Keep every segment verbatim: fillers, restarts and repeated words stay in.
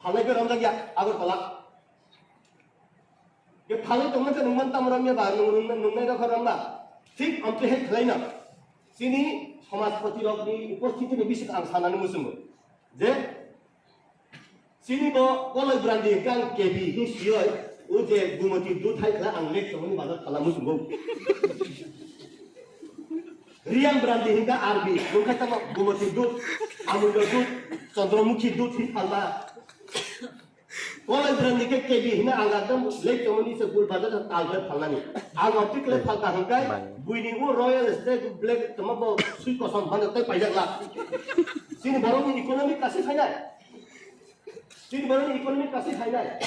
Phalnai khe romjak ya Agartala. Khe phalwi tongma khe nungman tamo romya ba, nung-, nung-, nungnai rokha romba. Thik amtwi hai khlaino. Chini somajpoti rokni uposthiti ni bising ang sanani muchungo. Je chini bo Koloi Brandi hwnkhe ang K B hwn siyoi, o je Gumoti dut hai khlai ang lek tongmani bazar phalna muchungo. Riyang Brandi hwnkhe R B, nungkha tamo Gumoti dut, Amulya dut, Chandramukhi dut hin phalma. Koloi Brandi khe K B hwnwi ang ekdom late tongmani se gul bazar ta albe phalnani. Ang opti kle phalka hwnkhe buini o Royal Stag Black tongma bo sui kosom phano tei paijak la. Chini borokni economy kasi phainai. Chini borokni economy kasi phainai.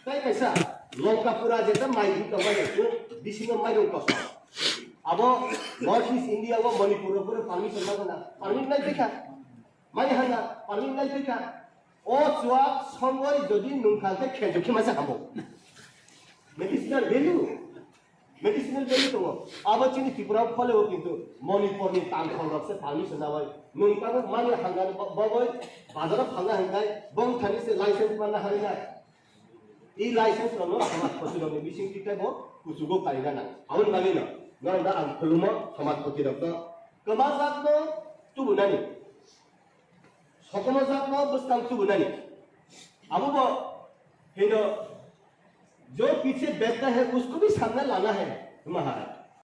Tai kaisa Longkapura jeta mai di tongmani o bisingo mairung kosom. Abo North East India o Manipur o pura permission nangkha na. Permit nai tei kha. Mani hanga, pami nai pika. O chua songoi jodi nungkha khe khenjo khe masa hamo. Medicinal value. Medicinal value tongo. Abo chini Tripura phole o kintu Manipur ni tangkhol rok se pami se nawai. Nungkha mani hanga ni bo-, bogoi bazar o phalna hangkai bong thani se license manna hari na. I license rokno samaj khoti rokni bising tikai bo kuchugo karina nang. Aboni bagwi no, norok da ang khulumo samaj khoti rokno. Kwma jakno tubunani. Sokono jakno bwskang tubunani. Abo bo hino, "Jo piche baithta hai, usko bhi samne lana hai," hima hai.